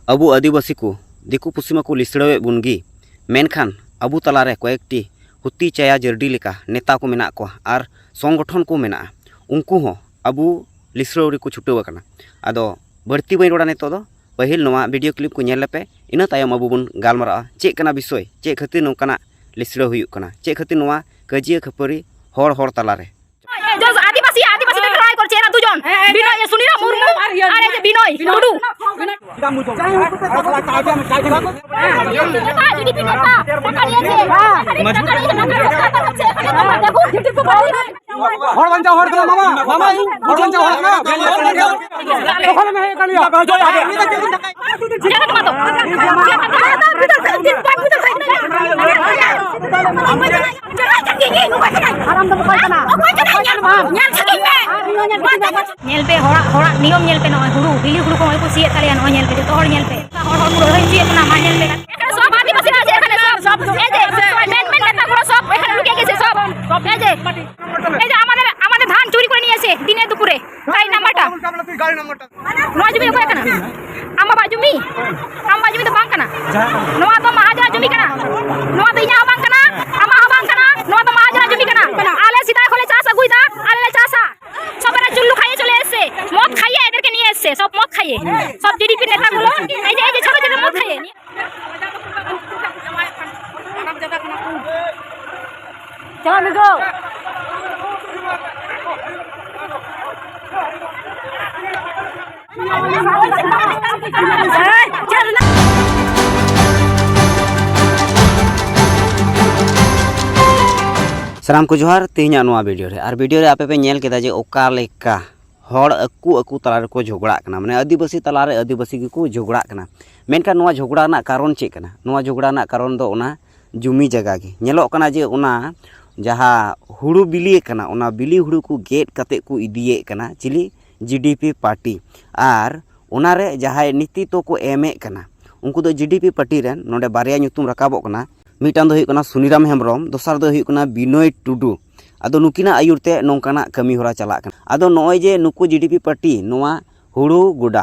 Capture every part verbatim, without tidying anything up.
ᱟᱵᱚ ᱟᱹᱫᱤᱵᱟᱹᱥᱤ ᱠᱚ ᱫᱤᱠᱩ ᱯᱩᱥᱤ ᱢᱟᱠᱚ ᱞᱤᱥᱲᱟᱹᱣᱮᱫ ᱵᱚᱱ ᱜᱮ, ᱢᱮᱱᱠᱷᱟᱱ ᱟᱵᱚ ᱛᱟᱞᱟᱨᱮ ᱠᱚᱭᱮᱠᱴᱤ ᱦᱩᱛᱤ ᱪᱟᱭᱟ ᱡᱟᱹᱨᱰᱤ ᱞᱮᱠᱟ ᱱᱮᱛᱟ ᱠᱚ ᱢᱮᱱᱟᱜ ᱠᱚᱣᱟ ᱟᱨ ᱥᱚᱝᱜᱚᱴᱷᱚᱱ ᱠᱚ ᱢᱮᱱᱟᱜᱼᱟ᱾ ᱩᱱᱠᱩ ᱦᱚᱸ ᱟᱵᱚ ᱞᱤᱥᱲᱟᱹᱣ ᱨᱮᱠᱚ ᱪᱷᱩᱴᱟᱹᱣ ᱟᱠᱟᱱᱟ᱾ ᱟᱫᱚ ᱵᱟᱹᱲᱛᱤ ᱵᱟᱹᱧ ᱨᱚᱲᱟ ᱱᱤᱛᱚᱜ ᱫᱚ, ᱯᱟᱹᱦᱤᱞ ᱱᱚᱣᱟ video clip ᱠᱚ ᱧᱮᱞ ᱞᱮᱯᱮ, ᱤᱱᱟᱹ ᱛᱟᱭᱚᱢ ᱟᱵᱚ ᱵᱚᱱ ᱜᱟᱞᱢᱟᱨᱟᱜᱼᱟ ᱪᱮᱫ ᱠᱟᱱᱟ ᱵᱤᱥᱚᱭ, ᱪᱮᱫ ᱠᱷᱟᱹᱛᱤᱨ ᱱᱚᱝᱠᱟᱱᱟᱜ ᱞᱤᱥᱲᱟᱹᱣ ᱦᱩᱭᱩᱜ ᱠᱟᱱᱟ, ᱪᱮᱫ ᱠᱷᱟᱹᱛᱤᱨ ᱱᱚᱣᱟ ᱠᱟᱹᱡᱤᱭᱟᱹ ᱠᱷᱟᱹᱯᱟᱹᱨᱤ ᱦᱚᱲ ᱦᱚᱲ ᱛᱟᱞᱟᱨᱮ। जो आदिवासी, आदिवासी देख रहा है, और चेहरा दो जन। विनय, ये सुनील मुर्मू, अरे, ये विनय टुडू। नेता, जीडीपी नेता। देखो, YouTube को बोल रहे हैं। ᱦᱚᱲ ᱵᱟᱧᱪᱟᱣ ᱦᱚᱲ ᱠᱟᱱᱟ ᱢᱟᱢᱟ, ᱢᱟᱢᱟ, ᱦᱚᱲ ᱵᱟᱧᱪᱟᱣ ᱦᱚᱲ ᱠᱟᱱᱟ। ᱚᱠᱟ ᱞᱮ ᱢᱮ ᱦᱮᱡ ᱠᱟᱱᱟ? ᱧᱮᱞ ᱯᱮ, ᱦᱚᱲᱟᱜ, ᱦᱚᱲᱟᱜ ᱱᱤᱭᱚᱢ ᱧᱮᱞ ᱯᱮ, ᱱᱚᱜᱼᱚᱭ ᱦᱩᱲᱩ, ᱵᱤᱞᱤ ᱦᱩᱲᱩ ᱠᱚ ᱱᱚᱜᱼᱚᱭ ᱠᱚ ᱥᱤᱭᱮᱫ ᱛᱟᱞᱮᱭᱟ, ᱱᱚᱜᱼᱚᱭ ᱧᱮᱞ ᱯᱮ, ᱡᱚᱛᱚ ᱦᱚᱲ ᱧᱮᱞ ᱯᱮ, ᱦᱚᱲ ᱦᱚᱲ ᱠᱚ ᱞᱟᱹᱲᱦᱟᱹᱭ ᱦᱚᱪᱚᱭᱮᱫ ᱵᱚᱱᱟ, ᱢᱟ ᱧᱮᱞ ᱯᱮ। সব আদিবাসী আছে এখানে, সব, সব, এই যে, মেন, মেন নেতাগুলো সব এখানে ঢুকে গেছে, সব। এই যে, এই যে আমাদের, আমাদের ধান চুরি করে নিয়ে এসে দিনের দুপুরে, গাড়ি নাম্বারটা। ᱱᱚᱣᱟ ᱡᱩᱢᱤ ᱚᱠᱚᱭᱟᱜ ᱠᱟᱱᱟ? ᱟᱢ ᱵᱟᱵᱟᱣᱟᱜ ᱡᱩᱢᱤ? ᱟᱢ ᱵᱟᱵᱟᱣᱟᱜ ᱡᱩᱢᱤ ᱫᱚ ᱵᱟᱝ ᱠᱟᱱᱟ᱾ ᱱᱚᱣᱟ ᱫᱚ ᱢᱟᱦᱟᱡᱚᱱᱟᱜ ᱡᱩᱢᱤ ᱠᱟᱱᱟ᱾ ᱱᱚᱣᱟ ᱫᱚ ᱤᱧᱟᱹᱜ ᱦᱚᱸ ᱵᱟᱝ ᱠᱟᱱᱟ, ᱟᱢᱟᱜ ᱦᱚᱸ ᱵᱟᱝ ᱠᱟᱱᱟ᱾ ᱱᱚᱣᱟ ᱫᱚ ᱢᱟᱦᱟᱡᱚᱱᱟᱜ ᱡᱩᱢᱤ ᱠᱟᱱᱟ। ᱟᱞᱮ ᱥᱮᱫᱟᱭ ᱠᱷᱚᱱ ᱞᱮ ᱪᱟᱥ ᱟᱹᱜᱩᱭᱮᱫᱟ, ᱟᱞᱮ ᱞᱮ ᱪᱟᱥᱟ। সব এরা চুল্লু খাইয়ে চলে এসছে, মদ খাইয়ে এদেরকে নিয়ে এসছে, সব মদ খাইয়ে। সব জিডিপি নেতাগুলো, এই যে, এই যে ছোট ছোট মদ খাইয়ে। চলো, amigo। ᱥᱟᱱᱟᱢ ᱠᱚ ᱡᱚᱦᱟᱨ᱾ ᱛᱮᱦᱮᱧᱟᱜ ᱱᱚᱣᱟ video ᱨᱮ, ᱟᱨ video ᱨᱮ ᱟᱯᱮ ᱯᱮ ᱧᱮᱞ ᱠᱮᱫᱟ ᱡᱮ ᱚᱠᱟ ᱞᱮᱠᱟ ᱦᱚᱲ ᱟᱠᱚ ᱟᱠᱚ ᱛᱟᱞᱟ ᱨᱮᱠᱚ ᱡᱷᱚᱜᱽᱲᱟᱜ ᱠᱟᱱᱟ, ᱢᱟᱱᱮ ᱟᱹᱫᱤᱵᱟᱹᱥᱤ ᱛᱟᱞᱟ ᱨᱮ ᱟᱹᱫᱤᱵᱟᱹᱥᱤ ᱜᱮᱠᱚ ᱡᱷᱚᱜᱽᱲᱟᱜ ᱠᱟᱱᱟ᱾ ᱢᱮᱱᱠᱷᱟᱱ ᱱᱚᱣᱟ ᱡᱷᱚᱜᱽᱲᱟ ᱨᱮᱱᱟᱜ ᱠᱟᱨᱚᱱ ᱪᱮᱫ ᱠᱟᱱᱟ? ᱱᱚᱣᱟ ᱡᱷᱚᱜᱽᱲᱟ ᱨᱮᱱᱟᱜ ᱠᱟᱨᱚᱱ ᱫᱚ ᱚᱱᱟ ᱡᱩᱢᱤ ᱡᱟᱭᱜᱟ ᱜᱮ᱾ ᱧᱮᱞᱚᱜ ᱠᱟᱱᱟ ᱡᱮ ᱚᱱᱟ ᱡᱟᱦᱟᱸ ᱦᱩᱲᱩ ᱵᱤᱞᱤ ᱠᱟᱱᱟ, ᱚᱱᱟ ᱵᱤᱞᱤ ᱦᱩᱲᱩ ᱠᱚ ᱜᱮᱫ ᱠᱟᱛᱮ ᱠᱚ ᱤᱫᱤᱭᱮᱫ ᱠᱟᱱᱟ ᱪᱤᱞᱤ? GDP party. ᱟᱨ ᱚᱱᱟᱨᱮ ᱡᱟᱦᱟᱸᱭ ᱱᱮᱛᱨᱤᱛᱛᱚ ᱠᱚ ᱮᱢᱮᱫ ᱠᱟᱱᱟ, ᱩᱱᱠᱩ ᱫᱚ ᱡᱤᱰᱤᱯᱤ ᱯᱟᱨᱴᱤ ᱨᱮᱱ᱾ ᱱᱚᱰᱮ ᱵᱟᱨᱭᱟ ᱧᱩᱛᱩᱢ ᱨᱟᱠᱟᱵᱚᱜ ᱠᱟᱱᱟ, ᱢᱤᱫᱴᱟᱝ ᱫᱚ ᱦᱩᱭᱩᱜ ᱠᱟᱱᱟ ᱥᱩᱱᱤᱨᱟᱢ ᱦᱮᱢᱵᱨᱚᱢ, ᱫᱚᱥᱟᱨ ᱫᱚ ᱦᱩᱭᱩᱜ ᱠᱟᱱᱟ ᱵᱤᱱᱚᱭ ᱴᱩᱰᱩ᱾ ᱟᱫᱚ ᱱᱩᱠᱤᱱᱟᱜ ᱟᱹᱭᱩᱨ ᱛᱮ ᱱᱚᱝᱠᱟᱱᱟᱜ ᱠᱟᱹᱢᱤ ᱦᱚᱨᱟ ᱪᱟᱞᱟᱜ ᱠᱟᱱᱟ᱾ ᱟᱫᱚ ᱱᱚᱜᱼᱚᱭ ᱡᱮ ᱱᱩᱠᱩ ᱡᱤᱰᱤᱯᱤ ᱯᱟᱨᱴᱤ ᱱᱚᱣᱟ ᱦᱩᱲᱩ ᱜᱚᱰᱟ,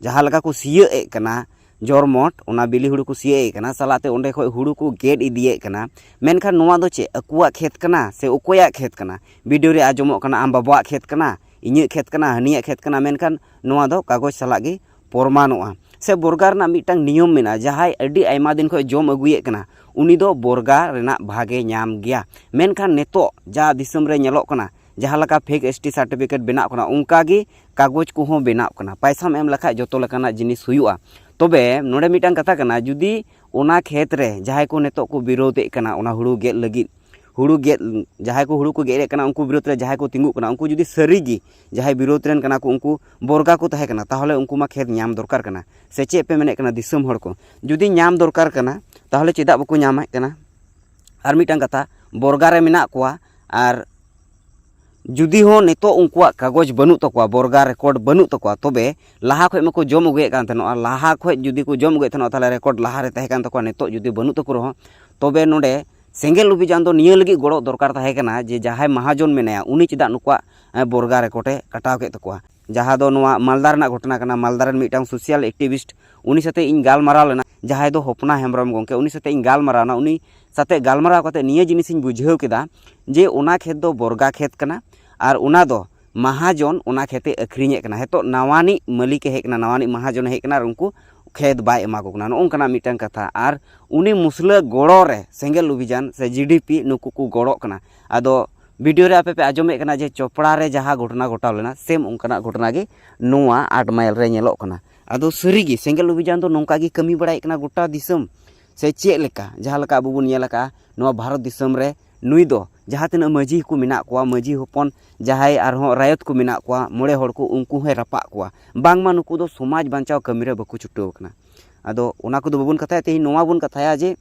ᱡᱟᱦᱟᱸ ᱞᱮᱠᱟ ᱠᱚ ᱥᱤᱭᱟᱹᱜ ᱮᱫ ᱠᱟᱱᱟ, ᱡᱚᱨᱢᱚᱴ, ᱚᱱᱟ ᱵᱤᱞᱤ ᱦᱩᱲᱩ ᱠᱚ ᱥᱤᱭᱟᱹᱜ ᱮᱫ ᱠᱟᱱᱟ, ᱥᱟᱞᱟᱜ ᱛᱮ ᱚᱸᱰᱮ ᱠᱷᱚᱡ ᱦᱩᱲᱩ ᱠᱚ ᱜᱮᱫ ᱤᱫᱤᱭᱮᱫ ᱠᱟᱱᱟ᱾ ᱢᱮᱱᱠᱷᱟᱱ ᱱᱚᱣᱟ ᱫᱚ ᱪᱮᱫ, ᱟᱠᱚᱣᱟᱜ ᱠᱷᱮᱛ ᱠᱟᱱᱟ ᱥᱮ ᱚᱠᱚᱭᱟᱜ ᱠᱷᱮᱛ ᱠᱟᱱᱟ? ᱵᱷᱤᱰᱤᱭᱳ ᱨᱮ ᱟᱸᱡᱚᱢᱚᱜ ᱠᱟᱱᱟ, ᱟᱢ ᱵᱟᱵᱟᱣᱟᱜ ᱠᱷᱮᱛ ᱠᱟᱱᱟ, ᱤᱧᱟᱹᱜ ᱠᱷᱮᱛ ᱠᱟᱱᱟ, ᱦᱟᱹᱱᱤᱭᱟᱜ ᱠᱷᱮᱛ ᱠᱟᱱᱟ, ᱢᱮᱱᱠᱷᱟᱱ ᱱᱚᱣᱟ ᱫᱚ ᱠᱟᱜᱚᱡᱽ ᱥᱟᱞᱟᱜ ᱜᱮ ᱯᱨᱚᱢᱟᱱᱚᱜᱼᱟ᱾ ᱥᱮ ᱵᱚᱨᱜᱟ ᱨᱮᱱᱟᱜ ᱢᱤᱫᱴᱟᱝ ᱱᱤᱭᱚᱢ ᱢᱮᱱᱟᱜᱼᱟ, ᱡᱟᱦᱟᱸᱭ ᱟᱹᱰᱤ ᱟᱭᱢᱟ ᱫᱤᱱ ᱠᱷᱚᱱ ᱡᱚᱢ ᱟᱹᱜᱩᱭᱮᱫ ᱠᱟᱱᱟ, ᱩᱱᱤ ᱫᱚ ᱵᱚᱨᱜᱟ ᱨᱮᱱᱟᱜ ᱵᱷᱟᱜᱮ ᱧᱟᱢ ᱜᱮᱭᱟ᱾ ᱢᱮᱱᱠᱷᱟᱱ ᱱᱤᱛᱚᱜ ᱡᱟ ᱫᱤᱥᱚᱢ ᱨᱮ ᱧᱮᱞᱚᱜ ᱠᱟᱱᱟ, ᱡᱟᱦᱟᱸ ᱞᱮᱠᱟ ᱯᱷᱮᱠ ᱮᱥ ᱴᱤ ᱥᱟᱨᱴᱤᱯᱷᱤᱠᱮᱴ ᱵᱮᱱᱟᱜ ᱠᱟᱱᱟ, ᱚᱱᱠᱟ ᱜᱮ ᱠᱟᱜᱚᱡᱽ ᱠᱚᱦᱚᱸ ᱵᱮᱱᱟᱜ ᱠᱟᱱᱟ᱾ ᱯᱟᱭᱥᱟᱢ ᱮᱢ ᱞᱮᱠᱷᱟᱡ ᱡᱚᱛᱚ ᱞᱮᱠᱟᱱᱟᱜ ᱡᱤᱱᱤᱥ ᱦᱩᱭᱩᱜᱼᱟ᱾ ᱛᱚᱵᱮ ᱱᱚᱰᱮ ᱢᱤᱫᱴᱟᱝ ᱠᱟᱛᱷᱟ ᱠᱟᱱᱟ, ᱡᱩᱫᱤ ᱚᱱᱟ ᱠᱷᱮᱛ ᱨᱮ ᱡᱟᱦᱟᱸᱭ ᱠᱚ ᱱᱤᱛᱚᱜ ᱠᱚ ᱵᱤᱨᱳᱫᱷᱮᱫ ᱠᱟᱱᱟ ᱚᱱᱟ ᱦᱩᱲᱩ ᱜᱮᱫ ᱞᱟᱹᱜᱤᱫ, ᱦᱩᱲᱩ ᱜᱮᱫ, ᱡᱟᱦᱟᱸᱭ ᱠᱚ ᱦᱩᱲᱩ ᱠᱚ ᱜᱮᱫ ᱮᱫ ᱠᱟᱱᱟ, ᱩᱱᱠᱩ ᱵᱤᱨᱳᱫᱷ ᱨᱮ ᱡᱟᱦᱟᱸᱭ ᱠᱚ ᱛᱤᱸᱜᱩᱜ ᱠᱟᱱᱟ, ᱩᱱᱠᱩ ᱡᱩᱫᱤ ᱥᱟᱹᱨᱤ ᱜᱮ ᱡᱟᱦᱟᱸᱭ ᱵᱤᱨᱳᱫᱷ ᱨᱮᱱ ᱠᱟᱱᱟ ᱠᱚ, ᱩᱱᱠᱩ ᱵᱚᱨᱜᱟ ᱠᱚ ᱛᱟᱦᱮᱸ ᱠᱟᱱᱟ, ᱛᱟᱦᱚᱞᱮ ᱩᱱᱠᱩ ᱢᱟ ᱠᱷᱮᱛ ᱧᱟᱢ ᱫᱚᱨᱠᱟᱨ ᱠᱟᱱᱟ᱾ ᱥᱮ ᱪᱮᱫ ᱯᱮ ᱢᱮᱱᱮᱫ ᱠᱟᱱᱟ ᱫᱤᱥᱚᱢ ᱦᱚᱲ ᱠᱚ? ᱡᱩᱫᱤ ᱧᱟᱢ ᱫᱚᱨᱠᱟᱨ ᱠᱟᱱᱟ, ᱛᱟᱦᱚᱞᱮ ᱪᱮᱫᱟᱜ ᱵᱟᱠᱚ ᱧᱟᱢᱮᱫ ᱠᱟᱱᱟ? ᱟᱨ ᱢᱤᱫᱴᱟᱝ ᱠᱟᱛᱷᱟ, ᱵᱚᱨᱜᱟ ᱨᱮ ᱢᱮᱱᱟᱜ ᱠᱚᱣᱟ, ᱟᱨ ᱡᱩᱫᱤ ᱦᱚᱸ ᱱᱤᱛᱚᱜ ᱩᱱᱠᱩᱣᱟᱜ ᱠᱟᱜᱚᱡᱽ ᱵᱟᱹᱱᱩᱜ ᱛᱟᱠᱚᱣᱟ, ᱵᱚᱨᱜᱟ ᱨᱮᱠᱚᱨᱰ ᱵᱟᱹᱱᱩᱜ ᱛᱟᱠᱚᱣᱟ, ᱛᱚᱵᱮ ᱞᱟᱦᱟ ᱠᱷᱚᱡ ᱢᱟᱠᱚ ᱡᱚᱢ ᱟᱹᱜᱩᱭᱮᱫ ᱠᱟᱱ ᱛᱟᱦᱮᱱᱚᱜᱼᱟ, ᱞᱟᱦᱟ ᱠᱷᱚᱡ ᱡᱩᱫᱤ ᱠᱚ ᱡᱚᱢ ᱟᱹᱜᱩᱭᱮᱫ ᱛᱟᱦᱮᱱᱚᱜᱼᱟ, ᱛᱟᱦᱚᱞᱮ ᱨᱮᱠᱚᱨᱰ ᱞᱟᱦᱟ ᱨᱮ ᱛᱟᱦᱮᱸ ᱠᱟᱱ ᱛᱟᱠᱚᱣᱟ, ᱱᱤᱛᱚᱜ ᱡᱩᱫᱤ ᱵᱟᱹᱱᱩᱜ ᱛᱟᱠᱚ ᱨᱮᱦᱚᱸ, ᱛᱚᱵᱮ ᱱᱚᱰᱮ ᱥᱮᱸᱜᱮᱞ ᱚᱵᱷᱤᱡᱟᱱ ᱫᱚ ᱱᱤᱭᱟᱹ ᱞᱟᱹᱜᱤᱫ ᱜᱚᱲᱚ ᱫᱚᱨᱠᱟᱨ ᱛᱟᱦᱮᱸ ᱠᱟᱱᱟ ᱡᱮ ᱡᱟᱦᱟᱸᱭ ᱢᱟᱦᱟᱡᱚᱱ ᱢᱮᱱᱟᱭᱟ, ᱩᱱᱤ ᱪᱮᱫᱟᱜ ᱱᱩᱠᱩᱣᱟᱜ, ᱮ, ᱵᱚᱨᱜᱟ ᱨᱮᱠᱚᱨᱰ ᱮ ᱠᱟᱴᱟᱣ ᱠᱮᱫ ᱛᱟᱠᱚᱣᱟ? ᱡᱟᱦᱟᱸ ᱫᱚ ᱱᱚᱣᱟ ᱢᱟᱞᱫᱟ ᱨᱮᱱᱟᱜ ᱜᱷᱚᱴᱚᱱᱟ ᱠᱟᱱᱟ᱾ ᱢᱟᱞᱫᱟ ᱨᱮᱱ ᱢᱤᱫᱴᱟᱝ ᱥᱳᱥᱟᱞ ᱮᱠᱴᱤᱵᱷᱤᱥᱴ, ᱩᱱᱤ ᱥᱟᱛᱮ ᱤᱧ ᱜᱟᱞᱢᱟᱨᱟᱣ ᱞᱮᱱᱟ, ᱡᱟᱦᱟᱸᱭ ᱫᱚ ᱦᱚᱯᱱᱟ ᱦᱮᱢᱵᱨᱚᱢ ᱜᱚᱢᱠᱮ, ᱩᱱᱤ ᱥᱟᱛᱮ ᱤᱧ ᱜᱟᱞᱢᱟᱨᱟᱣ ᱮᱱᱟ᱾ ᱩᱱᱤ ᱥᱟᱛᱮ ᱜᱟᱞᱢᱟᱨᱟᱣ ᱠᱟᱛᱮ ᱱᱤᱭᱟᱹ ᱡᱤᱱᱤᱥᱤᱧ ᱵᱩᱡᱷᱟᱹᱣ ᱠᱮᱫᱟ ᱡᱮ ᱚᱱᱟ ᱠᱷᱮᱛ ᱫᱚ ᱵᱚᱨᱜᱟ ᱠᱷᱮᱛ ᱠᱟᱱᱟ, ᱟᱨ ᱚᱱᱟ ᱫᱚ ᱢᱟᱦᱟᱡᱚᱱ ᱚᱱᱟ ᱠᱷᱮᱛᱮ ᱟᱹᱠᱷᱨᱤᱧᱮᱫ ᱠᱟᱱᱟ᱾ ᱱᱤᱛᱚᱜ ᱱᱟᱣᱟᱱᱤᱡ ᱢᱟᱹᱞᱤᱠᱮ ᱦᱮᱡ ᱠᱟᱱᱟ, ᱱᱟᱣᱟᱱᱤᱡ ᱢᱟᱦᱟᱡᱚᱱᱮ ᱦᱮᱡ ᱠᱟᱱᱟ, ᱟᱨ ᱩᱱᱠᱩ ᱠᱷᱮᱛ ᱵᱟᱭ ᱮᱢᱟ ᱠᱚ ᱠᱟᱱᱟ᱾ ᱱᱚᱜᱼᱚ ᱱᱚᱝᱠᱟᱱᱟᱜ ᱢᱤᱫᱴᱟᱝ ᱠᱟᱛᱷᱟ᱾ ᱟᱨ ᱩᱱᱤ ᱢᱩᱥᱞᱟᱹ ᱜᱚᱲᱚ ᱨᱮ ᱥᱮᱸᱜᱮᱞ ᱚᱵᱷᱤᱡᱟᱱ ᱥᱮ ᱡᱤ ᱰᱤ ᱯᱤ ᱱᱩᱠᱩ ᱠᱚ ᱜᱚᱲᱚᱜ ᱠᱟᱱᱟ᱾ ᱟᱫᱚ ᱵᱷᱤᱰᱤᱭᱳ ᱨᱮ ᱟᱯᱮ ᱯᱮ ᱟᱸᱡᱚᱢᱮᱫ ᱠᱟᱱᱟ ᱡᱮ ᱪᱚᱯᱲᱟ ᱨᱮ ᱡᱟᱦᱟᱸ ᱜᱷᱚᱴᱚᱱᱟ ᱜᱷᱚᱴᱟᱣ ᱞᱮᱱᱟ, ᱥᱮᱢ ᱚᱱᱠᱟᱱᱟᱜ ᱜᱷᱚᱴᱚᱱᱟ ᱜᱮ ᱱᱚᱣᱟ ᱟᱴ ᱢᱟᱭᱤᱞ ᱨᱮ ᱧᱮᱞᱚᱜ ᱠᱟᱱᱟ᱾ ᱟᱫᱚ ᱥᱟᱹᱨᱤᱜᱮ ᱥᱮᱸᱜᱮᱞ ᱚᱵᱷᱤᱡᱟᱱ ᱫᱚ ᱱᱚᱝᱠᱟ ᱜᱮ ᱠᱟᱹᱢᱤ ᱵᱟᱲᱟᱭᱮᱫ ᱠᱟᱱᱟ ᱜᱚᱴᱟ ᱫᱤᱥᱚᱢ, ᱥᱮ ᱪᱮᱫ ᱞᱮᱠᱟ? ᱡᱟᱦᱟᱸ ᱞᱮᱠᱟ ᱟᱵᱚ ᱵᱚᱱ ᱧᱮᱞ ᱟᱠᱟᱫᱼᱟ ᱱᱚᱣᱟ ᱵᱷᱟᱨᱚᱛ ᱫᱤᱥᱚᱢ ᱨᱮ, ᱱᱩᱭ ᱫᱚ ᱡᱟᱦᱟᱸ ᱛᱤᱱᱟᱹᱜ ᱢᱟᱹᱡᱷᱤ ᱠᱚ ᱢᱮᱱᱟᱜ ᱠᱚᱣᱟ, ᱢᱟᱹᱡᱷᱤ ᱦᱚᱯᱚᱱ ᱡᱟᱦᱟᱸᱭ ᱟᱨᱦᱚᱸ ᱨᱟᱭᱚᱛ ᱠᱚ ᱢᱮᱱᱟᱜ ᱠᱚᱣᱟ, ᱢᱚᱬᱮ ᱦᱚᱲ ᱠᱚ, ᱩᱱᱠᱩ ᱦᱚᱸᱭ ᱨᱟᱯᱟᱜ ᱠᱚᱣᱟ᱾ ᱵᱟᱝᱢᱟ ᱱᱩᱠᱩ ᱫᱚ ᱥᱚᱢᱟᱡᱽ ᱵᱟᱧᱪᱟᱣ ᱠᱟᱹᱢᱤ ᱨᱮ ᱵᱟᱠᱚ ᱪᱷᱩᱴᱟᱹᱣ ᱟᱠᱟᱱᱟ᱾ ᱟᱫᱚ ᱚᱱᱟ ᱠᱚᱫᱚ ᱵᱟᱵᱚᱱ ᱠᱟᱛᱷᱟᱭᱟ, ᱛᱮᱦᱮᱧ ᱱᱚᱣᱟ ᱵᱚᱱ ᱠᱟᱛᱷᱟᱭᱟ ᱡᱮ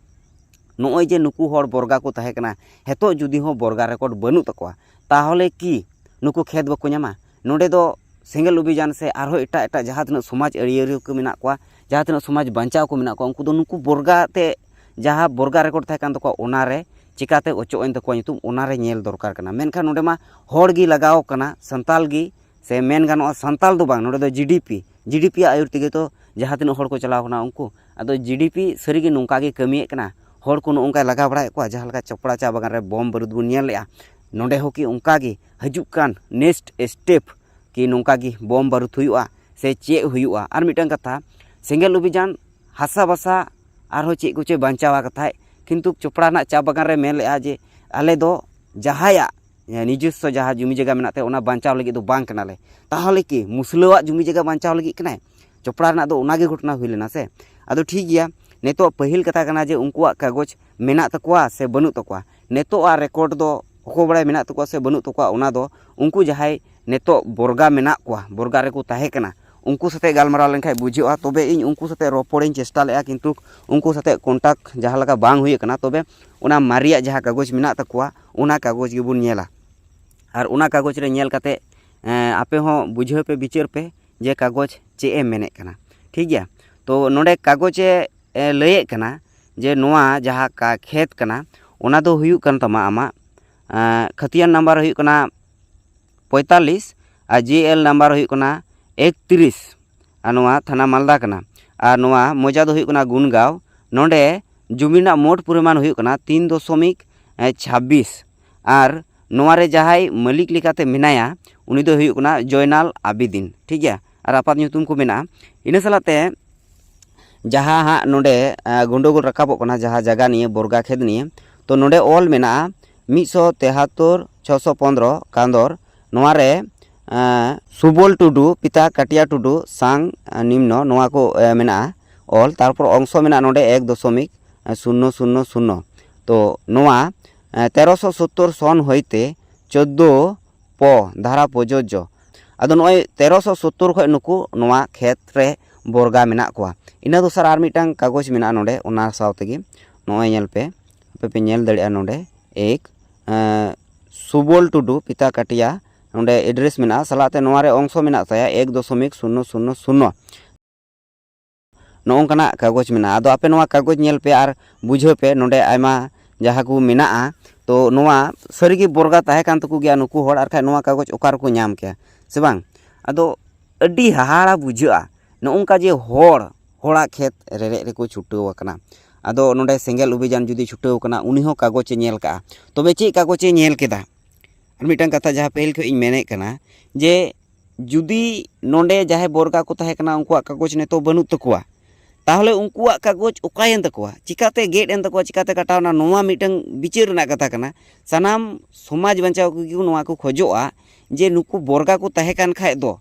ᱱᱚᱜᱼᱚᱭ ᱡᱮ ᱱᱩᱠᱩ ᱦᱚᱲ ᱵᱚᱨᱜᱟ ᱠᱚ ᱛᱟᱦᱮᱸ ᱠᱟᱱᱟ, ᱱᱤᱛᱚᱜ ᱡᱩᱫᱤ ᱦᱚᱸ ᱵᱚᱨᱜᱟ ᱨᱮᱠᱚᱨᱰ ᱵᱟᱹᱱᱩᱜ ᱛᱟᱠᱚᱣᱟ, ᱛᱟᱦᱚᱞᱮ ᱠᱤ ᱱᱩᱠᱩ ᱠᱷᱮᱛ ᱵᱟᱠᱚ ᱧᱟᱢᱟ? ᱱᱚᱰᱮ ᱫᱚ ᱥᱮᱸᱜᱮᱞ ᱚᱵᱷᱤᱡᱟᱱ ᱥᱮ ᱟᱨᱦᱚᱸ ᱮᱴᱟᱜ ᱮᱴᱟᱜ ᱡᱟᱦᱟᱸ ᱛᱤᱱᱟᱹᱜ ᱥᱚᱢᱟᱡᱽ ᱟᱹᱨᱤᱭᱟᱹ ᱠᱚ ᱢᱮᱱᱟᱜ ᱠᱚᱣᱟ, ᱡᱟᱦᱟᱸ ᱛᱤᱱᱟᱹᱜ ᱥᱚᱢᱟᱡᱽ ᱵᱟᱧᱪᱟᱣ ᱠᱚ ᱢᱮᱱᱟᱜ ᱠᱚᱣᱟ, ᱩᱱᱠᱩ ᱫᱚ ᱱᱩᱠᱩ ᱵᱚᱨᱜᱟ ᱛᱮ, ᱡᱟᱦᱟᱸ ᱵᱚᱨᱜᱟ ᱨᱮᱠᱚᱨᱰ ᱛᱟᱦᱮᱸ ᱠᱟᱱ ᱛᱟᱠᱚᱣᱟ, ᱚᱱᱟᱨᱮ ᱪᱤᱠᱟᱛᱮ ᱚᱪᱚᱜ ᱮᱱ ᱛᱟᱠᱚᱣᱟ ᱧᱩᱛᱩᱢ, ᱚᱱᱟᱨᱮ ᱧᱮᱞ ᱫᱚᱨᱠᱟᱨ ᱠᱟᱱᱟ᱾ ᱢᱮᱱᱠᱷᱟᱱ ᱱᱚᱰᱮ ᱢᱟ ᱦᱚᱲ ᱜᱮ ᱞᱟᱜᱟᱣ ᱠᱟᱱᱟ, ᱥᱟᱱᱛᱟᱞ ᱜᱮ, ᱥᱮ ᱢᱮᱱ ᱜᱟᱱᱚᱜᱼᱟ ᱥᱟᱱᱛᱟᱞ ᱫᱚ ᱵᱟᱝ, ᱱᱚᱰᱮ ᱫᱚ ᱡᱤ ᱰᱤ ᱯᱤ, ᱡᱤᱰᱤᱯᱤ ᱟᱜ ᱟᱹᱭᱩᱨ ᱛᱮᱜᱮ ᱛᱚ ᱡᱟᱦᱟᱸ ᱛᱤᱱᱟᱹᱜ ᱦᱚᱲ ᱠᱚ ᱪᱟᱞᱟᱣ ᱠᱟᱱᱟ ᱩᱱᱠᱩ᱾ ᱟᱫᱚ ᱡᱤᱰᱤᱯᱤ ᱥᱟᱹᱨᱤᱜᱮ ᱱᱚᱝᱠᱟ ᱜᱮ ᱠᱟᱹᱢᱤᱭᱮᱫ ᱠᱟᱱᱟ? ᱦᱚᱲ ᱠᱚ ᱱᱚᱜᱼᱚ ᱱᱚᱝᱠᱟᱭ ᱞᱟᱜᱟ ᱵᱟᱲᱟᱭᱮᱫ ᱠᱚᱣᱟ, ᱡᱟᱦᱟᱸ ᱞᱮᱠᱟ ᱪᱚᱯᱲᱟ ᱪᱟ ᱵᱟᱜᱟᱱ ᱨᱮ ᱵᱳᱢ ᱵᱟᱹᱨᱩᱫ ᱵᱚᱱ ᱧᱮᱞ ᱞᱮᱜᱼᱟ, ᱱᱚᱸᱰᱮ ᱦᱚᱸ ᱠᱤ ᱚᱱᱠᱟ ᱜᱮ ᱦᱤᱡᱩᱜ ᱠᱟᱱ ᱱᱮᱠᱥᱴ ᱥᱴᱮᱯ ᱠᱤ ᱱᱚᱝᱠᱟ ᱜᱮ ᱵᱳᱢ ᱵᱟᱹᱨᱩᱫ ᱦᱩᱭᱩᱜᱼᱟ ᱥᱮ ᱪᱮᱫ ᱦᱩᱭᱩᱜᱼᱟ? ᱟᱨ ᱢᱤᱫᱴᱟᱝ ᱠᱟᱛᱷᱟ, ᱥᱮᱸᱜᱮᱞ ᱚᱵᱷᱤᱡᱟᱱ, ᱦᱟᱥᱟ ᱵᱷᱟᱥᱟ, ᱟᱨᱦᱚᱸ ᱪᱮᱫ ᱠᱚᱪᱚ ᱵᱟᱧᱪᱟᱣᱟ ᱠᱟᱛᱷᱟᱭ, ᱠᱤᱱᱛᱩ ᱪᱚᱯᱲᱟ ᱨᱮᱱᱟᱜ ᱪᱟ ᱵᱟᱜᱟᱱ ᱨᱮ ᱢᱮᱱ ᱞᱮᱜᱼᱟ ᱡᱮ ᱟᱞᱮ ᱫᱚ ᱡᱟᱦᱟᱸᱭᱟᱜ ᱱᱤᱡᱚᱥᱥᱚ ᱡᱟᱦᱟᱸ ᱡᱩᱢᱤ ᱡᱟᱭᱜᱟ ᱢᱮᱱᱟᱜ ᱛᱟᱭᱟ ᱚᱱᱟ ᱵᱟᱧᱪᱟᱣ ᱞᱟᱹᱜᱤᱫ ᱫᱚ ᱵᱟᱝ ᱠᱟᱱᱟᱞᱮ᱾ ᱛᱟᱦᱚᱞᱮ ᱠᱤ ᱢᱩᱥᱞᱟᱹᱣᱟᱜ ᱡᱩᱢᱤ ᱡᱟᱭᱜᱟ ᱵᱟᱧᱪᱟᱣ ᱞᱟᱹᱜᱤᱫ ᱠᱟᱱᱟᱭ? ᱪᱚᱯᱲᱟ ᱨᱮᱱᱟᱜ ᱫᱚ ᱚᱱᱟᱜᱮ ᱜᱷᱚᱴᱚᱱᱟ ᱦᱩᱭ ᱞᱮᱱᱟ ᱥᱮ᱾ ᱟᱫᱚ ᱴᱷᱤᱠ ᱜᱮᱭᱟ, ᱱᱤᱛᱚᱜ ᱯᱟᱹᱦᱤᱞ ᱠᱟᱛᱷᱟ ᱠᱟᱱᱟ ᱡᱮ ᱩᱱᱠᱩᱣᱟᱜ ᱠᱟᱜᱚᱡᱽ ᱢᱮᱱᱟᱜ ᱛᱟᱠᱚᱣᱟ ᱥᱮ ᱵᱟᱹᱱᱩᱜ ᱛᱟᱠᱚᱣᱟ᱾ ᱱᱤᱛᱚᱜ ᱟᱜ ᱨᱮᱠᱚᱨᱰ ᱫᱚ ᱚᱠᱚᱭ ᱵᱟᱲᱟᱭ ᱢᱮᱱᱟᱜ ᱛᱟᱠᱚᱣᱟ ᱥᱮ ᱵᱟᱹᱱᱩᱜ ᱛᱟᱠᱚᱣᱟ, ᱚᱱᱟ ᱫᱚ ᱩᱱᱠᱩ ᱡᱟᱦᱟᱸᱭ ᱱᱤᱛᱚᱜ ᱵᱚᱨᱜᱟ ᱢᱮᱱᱟᱜ ᱠᱚᱣᱟ, ᱵᱚᱨᱜᱟ ᱨᱮᱠᱚ ᱛᱟᱦᱮᱸ ᱠᱟᱱᱟ, ᱩᱱᱠᱩ ᱥᱟᱛᱮ ᱜᱟᱞᱢᱟᱨᱟᱣ ᱞᱮᱱᱠᱷᱟᱡ ᱵᱩᱡᱷᱟᱹᱜᱼᱟ᱾ ᱛᱚᱵᱮ ᱤᱧ ᱩᱱᱠᱩ ᱥᱟᱛᱮ ᱨᱚᱯᱚᱲᱤᱧ ᱪᱮᱥᱴᱟ ᱞᱮᱜᱼᱟ, ᱠᱤᱱᱛᱩ ᱩᱱᱠᱩ ᱥᱟᱛᱮ ᱠᱚᱱᱴᱟᱠᱴ ᱡᱟᱦᱟᱸ ᱞᱮᱠᱟ ᱵᱟᱝ ᱦᱩᱭ ᱟᱠᱟᱱᱟ᱾ ᱛᱚᱵᱮ ᱚᱱᱟ ᱢᱟᱨᱮᱭᱟᱜ ᱡᱟᱦᱟᱸ ᱠᱟᱜᱚᱡᱽ ᱢᱮᱱᱟᱜ ᱛᱟᱠᱚᱣᱟ, ᱚᱱᱟ ᱠᱟᱜᱚᱡᱽ ᱜᱮᱵᱚᱱ ᱧᱮᱞᱟ᱾ ᱟᱨ ᱚᱱᱟ ᱠᱟᱜᱚᱡᱽ ᱨᱮ ᱧᱮᱞ ᱠᱟᱛᱮ, ᱮᱸ, ᱟᱯᱮ ᱦᱚᱸ ᱵᱩᱡᱷᱟᱹᱣ ᱯᱮ, ᱵᱤᱪᱟᱹᱨ ᱯᱮ ᱡᱮ ᱠᱟᱜᱚᱡᱽ ᱪᱮᱫ ᱮ ᱢᱮᱱᱮᱫ ᱠᱟᱱᱟ᱾ ᱴᱷᱤᱠ ᱜᱮᱭᱟ, ᱛᱚ ᱱᱚᱰᱮ ᱠᱟᱜᱚᱡᱽ ᱮ, ᱮ, ᱞᱟᱹᱭᱮᱫ ᱠᱟᱱᱟ ᱡᱮ ᱱᱚᱣᱟ ᱡᱟᱦᱟᱸ ᱠᱟ-, ᱠᱷᱮᱛ ᱠᱟᱱᱟ, ᱚᱱᱟ ᱫᱚ ᱦᱩᱭᱩᱜ ᱠᱟᱱ ᱛᱟᱢᱟ ᱟᱢᱟᱜ, ᱮᱸ, ᱠᱷᱟᱹᱛᱤᱭᱟᱱ ᱱᱟᱢᱵᱟᱨ ᱦᱩᱭᱩᱜ ᱠᱟᱱᱟ ᱯᱚᱸᱭᱛᱟᱞᱞᱤᱥ ᱟᱨ ᱡᱮ ᱮᱞ ᱱᱟᱢᱵᱟᱨ ᱦᱩᱭᱩᱜ ᱠᱟᱱᱟ ᱮᱠᱛᱨᱤᱥ᱾ ᱟᱨ ᱱᱚᱣᱟ ᱛᱷᱟᱱᱟ ᱢᱟᱞᱫᱟ ᱠᱟᱱᱟ᱾ ᱟᱨ ᱱᱚᱣᱟ ᱢᱚᱡᱟ ᱫᱚ ᱦᱩᱭᱩᱜ ᱠᱟᱱᱟ ᱜᱩᱱᱜᱟᱸᱣ᱾ ᱱᱚᱰᱮ ᱡᱩᱢᱤ ᱨᱮᱱᱟᱜ ᱢᱳᱴ ᱯᱚᱨᱤᱢᱟᱱ ᱦᱩᱭᱩᱜ ᱠᱟᱱᱟ ᱛᱤᱱ ᱫᱚᱥᱚᱢᱤᱠ ᱪᱷᱟᱵᱵᱤᱥ᱾ ᱟᱨ ᱱᱚᱣᱟ ᱨᱮ ᱡᱟᱦᱟᱸᱭ ᱢᱟᱹᱞᱤᱠ ᱞᱮᱠᱟᱛᱮ ᱢᱮᱱᱟᱭᱟ, ᱩᱱᱤ ᱫᱚᱭ ᱦᱩᱭᱩᱜ ᱠᱟᱱᱟ ᱡᱚᱭᱱᱟᱞ ᱟᱵᱤᱫᱤᱱ᱾ ᱴᱷᱤᱠ ᱜᱮᱭᱟ, ᱟᱨ ᱟᱯᱟᱛ ᱧᱩᱛᱩᱢ ᱠᱚ ᱢᱮᱱᱟᱜᱼᱟ᱾ ᱤᱱᱟᱹ ᱥᱟᱞᱟᱜ ᱛᱮ ᱡᱟᱦᱟᱸ ᱦᱟᱸᱜ ᱱᱚᱰᱮ, ᱟ, ᱜᱚᱱᱰᱳᱜᱳᱞ ᱨᱟᱠᱟᱵᱚᱜ ᱠᱟᱱᱟ, ᱡᱟᱦᱟᱸ ᱡᱟᱭᱜᱟ ᱱᱤᱭᱮ, ᱵᱚᱨᱜᱟ ᱠᱷᱮᱛ ᱱᱤᱭᱮ, ᱛᱚ ᱱᱚᱰᱮ ᱚᱞ ᱢᱮᱱᱟᱜᱼᱟ ᱢᱤᱫ ᱥᱚ ᱛᱮᱦᱟᱛᱛᱳᱨ ᱪᱷᱚᱥᱚ ᱯᱚᱱᱫᱽᱨᱚ ᱠᱟᱸᱫᱚᱨ, ᱱᱚᱣᱟ ᱨᱮ, ᱮᱸ, ᱥᱩᱵᱚᱞ ᱴᱩᱰᱩ ᱯᱤᱛᱟ ᱠᱟᱴᱤᱭᱟ ᱴᱩᱰᱩ ᱥᱟᱝ, ᱮᱸ, ᱱᱤᱢᱱᱚ, ᱱᱚᱣᱟ ᱠᱚ, ᱮᱸ, ᱢᱮᱱᱟᱜᱼᱟ ᱚᱞ᱾ ᱛᱟᱨᱯᱚᱨ ᱚᱝᱥᱚ ᱢᱮᱱᱟᱜᱼᱟ ᱱᱚᱰᱮ ᱮᱠ ᱫᱚᱥᱚᱢᱤᱠ ᱥᱩᱱᱱᱚ ᱥᱩᱱᱱᱚ ᱥᱩᱱᱱᱚ᱾ ᱛᱚ ᱱᱚᱣᱟ, ᱮᱸ, ᱛᱮᱨᱚᱥᱚ ᱥᱳᱛᱛᱳᱨ ᱥᱚᱱ ᱦᱚᱭᱛᱮ ᱪᱳᱫᱽᱫᱳ ᱯᱚ ᱫᱷᱟᱨᱟ ᱯᱨᱚᱡᱳᱡᱽᱡᱚ᱾ ᱟᱫᱚ ᱱᱚᱜᱼᱚᱭ ᱛᱮᱨᱚᱥᱚ ᱥᱳᱛᱛᱳᱨ ᱠᱷᱚᱱ ᱱᱩᱠᱩ ᱱᱚᱣᱟ ᱠᱷᱮᱛ ᱨᱮ ᱵᱚᱨᱜᱟ ᱢᱮᱱᱟᱜ ᱠᱚᱣᱟ᱾ ᱤᱱᱟᱹ ᱫᱚᱥᱟᱨ ᱟᱨ ᱢᱤᱫᱴᱟᱝ ᱠᱟᱜᱚᱡᱽ ᱢᱮᱱᱟᱜᱼᱟ ᱱᱚᱰᱮ, ᱚᱱᱟ ᱥᱟᱶ ᱛᱮᱜᱮ ᱱᱚᱜᱼᱚᱭ ᱧᱮᱞ ᱯᱮ, ᱟᱯᱮ ᱯᱮ ᱧᱮᱞ ᱫᱟᱲᱮᱭᱟᱜᱼᱟ ᱱᱚᱰᱮ ᱮᱠ, ᱮᱸ, ᱥᱩᱵᱚᱞ ᱴᱩᱰᱩ ᱯᱤᱛᱟ ᱠᱟᱴᱤᱭᱟ ᱱᱚᱰᱮ ᱮᱰᱨᱮᱥ ᱢᱮᱱᱟᱜᱼᱟ, ᱥᱟᱞᱟᱜ ᱛᱮ ᱱᱚᱣᱟ ᱨᱮ ᱚᱝᱥᱚ ᱢᱮᱱᱟᱜ ᱛᱟᱭᱟ ᱮᱠ ᱫᱚᱥᱚᱢᱤᱠ ᱥᱩᱱᱱᱚ ᱥᱩᱱᱱᱚ ᱥᱩᱱᱱᱚ᱾ ᱱᱚᱜᱼᱚ ᱱᱚᱝᱠᱟᱱᱟᱜ ᱠᱟᱜᱚᱡᱽ ᱢᱮᱱᱟᱜᱼᱟ᱾ ᱟᱫᱚ ᱟᱯᱮ ᱱᱚᱣᱟ ᱠᱟᱜᱚᱡᱽ ᱧᱮᱞ ᱯᱮ ᱟᱨ ᱵᱩᱡᱷᱟᱹᱣ ᱯᱮ, ᱱᱚᱰᱮ ᱟᱭᱢᱟ ᱡᱟᱦᱟᱸ ᱠᱚ ᱢᱮᱱᱟᱜᱼᱟ, ᱛᱚ ᱱᱚᱣᱟ ᱥᱟᱹᱨᱤᱜᱮ ᱵᱚᱨᱜᱟ ᱛᱟᱦᱮᱸ ᱠᱟᱱ ᱛᱟᱠᱚ ᱜᱮᱭᱟ ᱱᱩᱠᱩ ᱦᱚᱲ, ᱟᱨ ᱠᱷᱟᱡ ᱱᱚᱣᱟ ᱠᱟᱜᱚᱡᱽ ᱚᱠᱟ ᱨᱮᱠᱚ ᱧᱟᱢ ᱠᱮᱭᱟ ᱥᱮ ᱵᱟᱝ? ᱟᱫᱚ ᱟᱹᱰᱤ ᱦᱟᱦᱟᱲᱟ ᱵᱩᱡᱷᱟᱹᱜᱼᱟ᱾ ᱱᱚᱜᱼᱚ ᱱᱚᱝᱠᱟ ᱡᱮ ᱦᱚᱲ ᱦᱚᱲᱟᱜ ᱠᱷᱮᱛ ᱨᱮᱨᱮᱡ ᱨᱮᱠᱚ ᱪᱷᱩᱴᱟᱹᱣ ᱟᱠᱟᱱᱟ᱾ ᱟᱫᱚ ᱱᱚᱰᱮ ᱥᱮᱸᱜᱮᱞ ᱚᱵᱷᱤᱡᱟᱱ ᱡᱩᱫᱤ ᱪᱷᱩᱴᱟᱹᱣ ᱟᱠᱟᱱᱟ, ᱩᱱᱤ ᱦᱚᱸ ᱠᱟᱜᱚᱡᱽ ᱮ ᱧᱮᱞ ᱠᱟᱜᱼᱟ᱾ ᱛᱚᱵᱮ ᱪᱮᱫ ᱠᱟᱜᱚᱡᱽ ᱮ ᱧᱮᱞ ᱠᱮᱫᱟ? ᱟᱨ ᱢᱤᱫᱴᱟᱝ ᱠᱟᱛᱷᱟ ᱡᱟᱦᱟᱸ ᱯᱟᱹᱦᱤᱞ ᱠᱷᱚᱱ ᱤᱧ ᱢᱮᱱᱮᱫ ᱠᱟᱱᱟ, ᱡᱮ ᱡᱩᱫᱤ ᱱᱚᱰᱮ ᱡᱟᱦᱟᱸᱭ ᱵᱚᱨᱜᱟ ᱠᱚ ᱛᱟᱦᱮᱸ ᱠᱟᱱᱟ, ᱩᱱᱠᱩᱣᱟᱜ ᱠᱟᱜᱚᱡᱽ ᱱᱤᱛᱚᱜ ᱵᱟᱹᱱᱩᱜ ᱛᱟᱠᱚᱣᱟ, ᱛᱟᱦᱚᱞᱮ ᱩᱱᱠᱩᱣᱟᱜ ᱠᱟᱜᱚᱡᱽ ᱚᱠᱟᱭᱮᱱ ᱛᱟᱠᱚᱣᱟ? ᱪᱤᱠᱟᱛᱮ ᱜᱮᱫ ᱮᱱ ᱛᱟᱠᱚᱣᱟ? ᱪᱤᱠᱟᱛᱮ ᱠᱟᱴᱟᱣ ᱮᱱᱟ? ᱱᱚᱣᱟ ᱢᱤᱫᱴᱟᱝ ᱵᱤᱪᱟᱹᱨ ᱨᱮᱱᱟᱜ ᱠᱟᱛᱷᱟ ᱠᱟᱱᱟ᱾ ᱥᱟᱱᱟᱢ ᱥᱚᱢᱟᱡᱽ ᱵᱟᱧᱪᱟᱣ ᱠᱚᱜᱮ ᱱᱚᱣᱟ ᱠᱚ ᱠᱷᱚᱡᱚᱜᱼᱟ ᱡᱮ ᱱᱩᱠᱩ ᱵᱚᱨᱜᱟ ᱠᱚ ᱛᱟᱦᱮᱸ ᱠᱟᱱ ᱠᱷᱟᱡ ᱫᱚ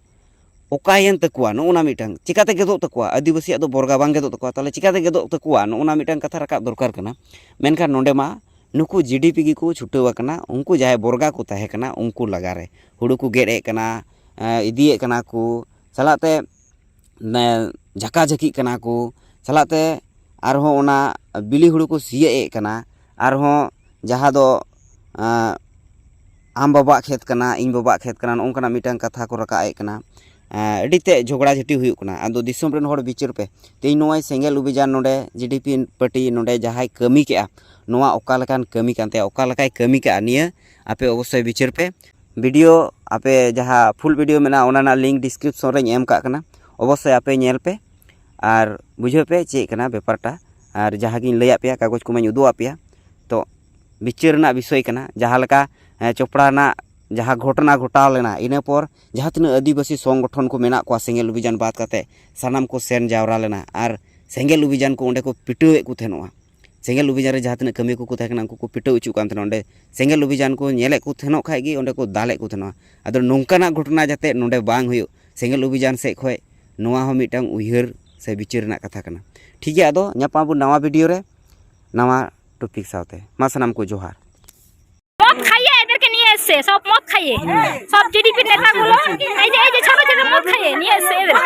ᱚᱠᱟᱭᱮᱱ ᱛᱟᱠᱚᱣᱟ? ᱱᱚᱜᱼᱚ ᱱᱟ ᱢᱤᱫᱴᱟᱝ ᱪᱤᱠᱟᱛᱮ ᱜᱮᱫᱚᱜ ᱛᱟᱠᱚᱣᱟ? ᱟᱹᱫᱤᱵᱟᱹᱥᱤᱭᱟᱜ ᱫᱚ ᱵᱚᱨᱜᱟ ᱵᱟᱝ ᱜᱮᱫᱚᱜ ᱛᱟᱠᱚᱣᱟ, ᱛᱟᱦᱚᱞᱮ ᱪᱤᱠᱟᱛᱮ ᱜᱮᱫᱚᱜ ᱛᱟᱠᱚᱣᱟ? ᱱᱚᱜᱼᱚ ᱱᱟ ᱢᱤᱫᱴᱟᱝ ᱠᱟᱛᱷᱟ ᱨᱟᱠᱟᱵ ᱫᱚᱨᱠᱟᱨ ᱠᱟᱱᱟ᱾ ᱢᱮᱱᱠᱷᱟᱱ ᱱᱚᱰᱮ ᱢᱟ ᱱᱩᱠᱩ ᱡᱤᱰᱤᱯᱤ ᱜᱮᱠᱚ ᱪᱷᱩᱴᱟᱹᱣ ᱟᱠᱟᱱᱟ, ᱩᱱᱠᱩ ᱡᱟᱦᱟᱸᱭ ᱵᱚᱨᱜᱟ ᱠᱚ ᱛᱟᱦᱮᱸ ᱠᱟᱱᱟ ᱩᱱᱠᱩ ᱞᱟᱜᱟᱨᱮ᱾ ᱦᱩᱲᱩ ᱠᱚ ᱜᱮᱫ ᱮᱫ ᱠᱟᱱᱟ, ᱮᱸ, ᱤᱫᱤᱭᱮᱫ ᱠᱟᱱᱟ ᱠᱚ, ᱥᱟᱞᱟᱜ ᱛᱮ ᱡᱷᱟᱠᱟ ᱡᱷᱟᱹᱠᱤᱜ ᱠᱟᱱᱟ ᱠᱚ, ᱥᱟᱞᱟᱜ ᱛᱮ ᱟᱨᱦᱚᱸ ᱚᱱᱟ ᱵᱤᱞᱤ ᱦᱩᱲᱩ ᱠᱚ ᱥᱤᱭᱟᱹᱜ ᱮᱫ ᱠᱟᱱᱟ, ᱟᱨᱦᱚᱸ ᱡᱟᱦᱟᱸ ᱫᱚ ᱟᱢ ᱵᱟᱵᱟᱣᱟᱜ ᱠᱷᱮᱛ ᱠᱟᱱᱟ, ᱤᱧ ᱵᱟᱵᱟᱣᱟᱜ ᱠᱷᱮᱛ ᱠᱟᱱᱟ, ᱱᱚᱜᱼᱚ ᱱᱚᱝᱠᱟᱱᱟᱜ ᱢᱤᱫᱴᱟᱝ ᱠᱟᱛᱷᱟ ᱠᱚ ᱨᱟᱠᱟᱵ ᱮᱫ ᱠᱟᱱᱟ᱾ ᱟᱹᱰᱤ ᱛᱮᱫ ᱡᱷᱚᱜᱽᱲᱟ ᱡᱷᱟᱹᱴᱤ ᱦᱩᱭᱩᱜ ᱠᱟᱱᱟ᱾ ᱟᱫᱚ ᱫᱤᱥᱚᱢ ᱨᱮᱱ ᱦᱚᱲ ᱵᱤᱪᱟᱹᱨ ᱯᱮ, ᱛᱮᱦᱮᱧ ᱱᱚᱜᱼᱚᱭ ᱥᱮᱸᱜᱮᱞ ᱚᱵᱷᱤᱡᱟᱱ ᱱᱚᱰᱮ ᱡᱤᱰᱤᱯᱤ ᱯᱟᱨᱴᱤ ᱱᱚᱰᱮ ᱡᱟᱦᱟᱸᱭ ᱠᱟᱹᱢᱤ ᱠᱮᱜᱼᱟ, ᱱᱚᱣᱟ ᱚᱠᱟ ᱞᱮᱠᱟᱱ ᱠᱟᱹᱢᱤ ᱠᱟᱱ ᱛᱟᱭᱟ, ᱚᱠᱟ ᱞᱮᱠᱟᱭ ᱠᱟᱹᱢᱤ ᱠᱟᱜᱼᱟ, ᱱᱤᱭᱟᱹ ᱟᱯᱮ ᱚᱵᱚᱥᱥᱳᱭ ᱵᱤᱪᱟᱹᱨ ᱯᱮ᱾ ᱵᱷᱤᱰᱤᱭᱳ ᱟᱯᱮ ᱡᱟᱦᱟᱸ ᱯᱷᱩᱞ ᱵᱷᱤᱰᱤᱭᱳ ᱢᱮᱱᱟᱜᱼᱟ, ᱚᱱᱟ ᱨᱮᱱᱟᱜ ᱞᱤᱝᱠ ᱰᱤᱥᱠᱨᱤᱯᱥᱚᱱ ᱨᱮᱧ ᱮᱢ ᱠᱟᱜ ᱠᱟᱱᱟ, ᱚᱵᱚᱥᱥᱳᱭ ᱟᱯᱮ ᱧᱮᱞ ᱯᱮ ᱟᱨ ᱵᱩᱡᱷᱟᱹᱣ ᱯᱮ ᱪᱮᱫ ᱠᱟᱱᱟ ᱵᱮᱯᱟᱨᱴᱟ᱾ ᱟᱨ ᱡᱟᱦᱟᱸ ᱜᱤᱧ ᱞᱟᱹᱭᱟᱫ ᱯᱮᱭᱟ, ᱠᱟᱜᱚᱡᱽ ᱠᱚᱢᱟᱧ ᱩᱫᱩᱜ ᱟᱫ ᱯᱮᱭᱟ, ᱛᱚ ᱵᱤᱪᱟᱹᱨ ᱨᱮᱱᱟᱜ ᱵᱤᱥᱚᱭ ᱠᱟᱱᱟ᱾ ᱡᱟᱦᱟᱸ ᱞᱮᱠᱟ ᱪᱚᱯᱲᱟ ᱨᱮᱱᱟᱜ ᱡᱟᱦᱟᱸ ᱜᱷᱚᱴᱚᱱᱟ ᱜᱷᱚᱴᱟᱣ ᱞᱮᱱᱟ, ᱤᱱᱟᱹ ᱯᱚᱨ ᱡᱟᱦᱟᱸ ᱛᱤᱱᱟᱹᱜ ᱟᱹᱫᱤᱵᱟᱹᱥᱤ ᱥᱚᱝᱜᱚᱴᱷᱚᱱ ᱠᱚ ᱢᱮᱱᱟᱜ ᱠᱚᱣᱟ, ᱥᱮᱸᱜᱮᱞ ᱚᱵᱷᱤᱡᱟᱱ ᱵᱟᱫ ᱠᱟᱛᱮ ᱥᱟᱱᱟᱢ ᱠᱚ ᱥᱮᱱ ᱡᱟᱣᱨᱟ ᱞᱮᱱᱟ ᱟᱨ ᱥᱮᱸᱜᱮᱞ ᱚᱵᱷᱤᱡᱟᱱ ᱠᱚ ᱚᱸᱰᱮ ᱠᱚ ᱯᱤᱴᱟᱹᱣᱮᱫ ᱠᱚ ᱛᱟᱦᱮᱱᱚᱜᱼᱟ᱾ ᱥᱮᱸᱜᱮᱞ ᱚᱵᱷᱤᱡᱟᱱ ᱨᱮ ᱡᱟᱦᱟᱸ ᱛᱤᱱᱟᱹᱜ ᱠᱟᱹᱢᱤᱭᱟᱹ ᱠᱚᱠᱚ ᱛᱟᱦᱮᱸ ᱠᱟᱱᱟ, ᱩᱱᱠᱩ ᱠᱚ ᱯᱤᱴᱟᱹᱣ ᱦᱚᱪᱚᱜ ᱠᱟᱱ ᱛᱟᱦᱮᱱᱟ᱾ ᱚᱸᱰᱮ ᱥᱮᱸᱜᱮᱞ ᱚᱵᱷᱤᱡᱟᱱ ᱠᱚ ᱧᱮᱞᱮᱫ ᱠᱚ ᱛᱟᱦᱮᱱᱚᱜ ᱠᱷᱟᱡ ᱜᱮ ᱚᱸᱰᱮ ᱠᱚ ᱫᱟᱞᱮᱫ ᱠᱚ ᱛᱟᱦᱮᱱᱚᱜᱼᱟ᱾ ᱟᱫᱚ ᱱᱚᱝᱠᱟᱱᱟᱜ ᱜᱷᱚᱴᱚᱱᱟ ᱡᱟᱛᱮ ᱱᱚᱰᱮ ᱵᱟᱝ ᱦᱩᱭᱩᱜ, ᱥᱮᱸᱜᱮᱞ ᱚᱵᱷᱤᱡᱟᱱ ᱥᱮᱫ ᱠᱷᱚᱡ ᱱᱚᱣᱟ ᱦᱚᱸ ᱢᱤᱫᱴᱟᱝ ᱩᱭᱦᱟᱹᱨ ᱥᱮ ᱵᱤᱪᱟᱹᱨ ᱨᱮᱱᱟᱜ ᱠᱟᱛᱷᱟ ᱠᱟᱱᱟ᱾ ᱴᱷᱤᱠ ᱜᱮᱭᱟ, ᱟᱫᱚ ᱧᱟᱯᱟᱢ ᱟᱵᱚᱱ ᱱᱟᱣᱟ ᱵᱷᱤᱰᱤᱭᱳ ᱨᱮ, ᱱᱟᱣᱟ ᱴᱚᱯᱤᱠ ᱥᱟᱶᱛᱮ᱾ ᱢᱟ ᱥᱟᱱᱟᱢ ᱠᱚ ᱡᱚᱦᱟᱨ᱾ মদ খাইয়ে এদেরকে নিয়ে এসছে, সব মদ খাইয়ে, সব জিডিপির নেতাগুলো। এই যে, এই যে ছোট ছোট মদ খাইয়ে নিয়ে এসছে এদের।